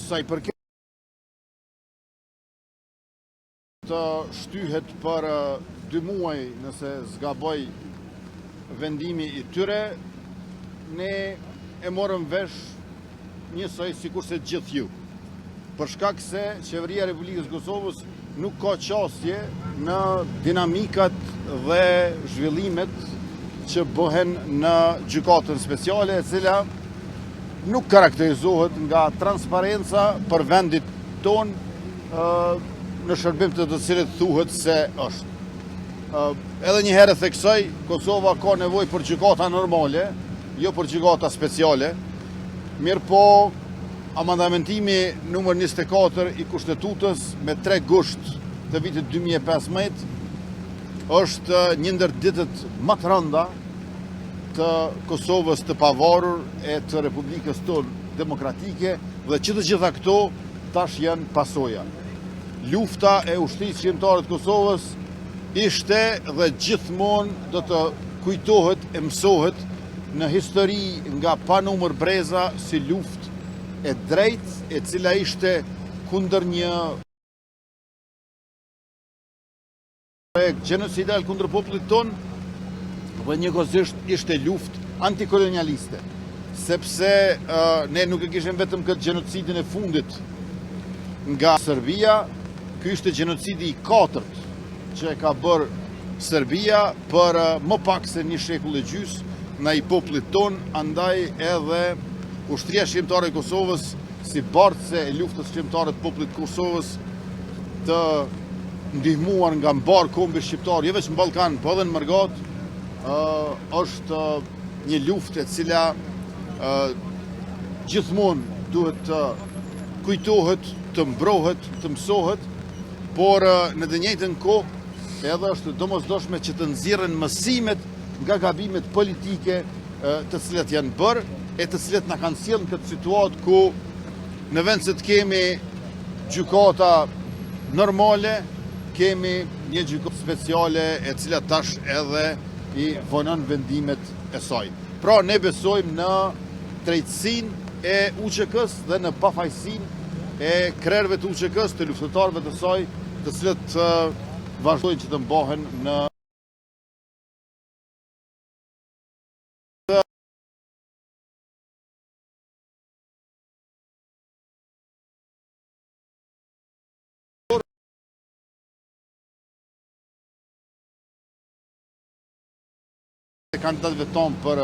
Sa i përket të shtyhet për dy muaj nëse s'gaboj vendimi i tyre, ne e morëm vesh njësoj sikurse gjithë ju. Për shkak se Qeveria e Republikës së Kosovës nuk ka qasje në dinamikat dhe zhvillimet që bëhen në gjykatën speciale, e cila nuk karakterizohet nga transparenca për vendit tonë në shërbim të të cilit thuhet se është. Edhe një herë theksoj, Kosova ka nevojë për gjykata normale, jo për gjykata speciale. Mirëpo, amandamentimi numër 24 i Kushtetutës me 3 gusht të vitit 2015 është një ndër ditët më të rënda të Kosovës të pavarur e të Republikës tonë demokratike dhe që të gjitha këto tash janë pasoja. Lufta e Ushtrisë Çlirimtare të Kosovës ishte dhe gjithmonë do të kujtohet e mësohet në histori nga pa numër breza si luftë e drejtë e cila ishte kundër një projekt gjenocidal kundër popullit tonë dhe njëkohësisht ishte luftë antikolonialiste, sepse ne nuk e kishim vetëm këtë gjenocidin e fundit nga Serbia, ky ishte gjenocidi i katërt që e ka bërë Serbia për më pak se një shekull e gjysë ndaj popullit tonë, andaj edhe Ushtria Çlirimtare e Kosovës si bartëse e luftës çlirimtare të popullit të Kosovës të ndihmuar nga mbarë kombi shqiptar, jo veç në Ballkan, po edhe në mërgatë, është një luftë e cila gjithmonë duhet të kujtohet, të mbrohet, të mësohet, por në të njëjtën kohë edhe është e domosdoshme që të nxirren mësimet nga gabimet politike të cilat janë bërë e të cilat na kanë sjellë në këtë situatë ku në vend se të kemi gjykata normale, kemi një gjykatë speciale e cila tash edhe i vonon vendimet e saj. Pra ne besojmë në drejtësinë e UÇK-së dhe në pafajësinë e krerëve të UÇK-së, të luftëtarëve të saj, të cilët vazhdojnë që të mbahen në kandidatëve tonë për.